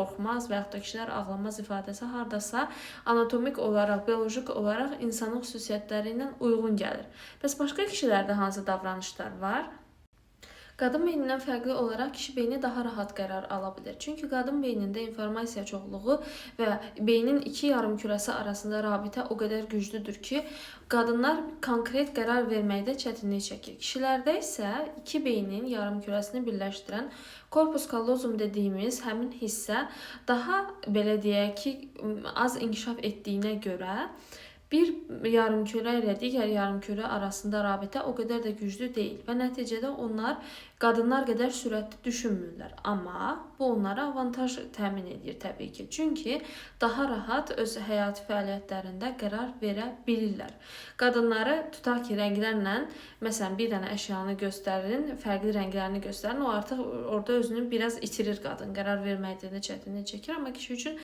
Qorxmaz və yaxud da kişilər ağlamaz ifadəsi hardasa anatomik olaraq, bioloji olaraq insanın xüsusiyyətləri ilə uyğun gəlir. Bəs başqa kişilərdə hansı davranışlar var? Qadın beynindən fərqli olaraq kişi beyni daha rahat qərar ala bilir. Çünki qadın beynində informasiya çoxluğu və beynin iki yarımkürəsi arasında rabitə o qədər güclüdür ki, qadınlar konkret qərar verməkdə çətinlik çəkir. Kişilərdə isə iki beynin yarımkürəsini birləşdirən corpus callosum dediyimiz həmin hissə daha, belə deyək ki, az inkişaf etdiyinə görə bir yarımkürə ilə digər yarımkürə arasında rabitə o qədər də güclü deyil və nəticədə onlar qadınlar qədər sürətli düşünmürlər. Amma bu onlara avantaj təmin edir təbii ki. Çünki daha rahat öz həyati fəaliyyətlərində qərar verə bilirlər. Qadınları tutaq ki, rənglərlə, məsələn, bir dənə əşyanı göstərin, fərqli rənglərini göstərin, o artıq orada özünü biraz itirir qadın, qərar verməkdə də çətinlik çəkir, amma kişi üçün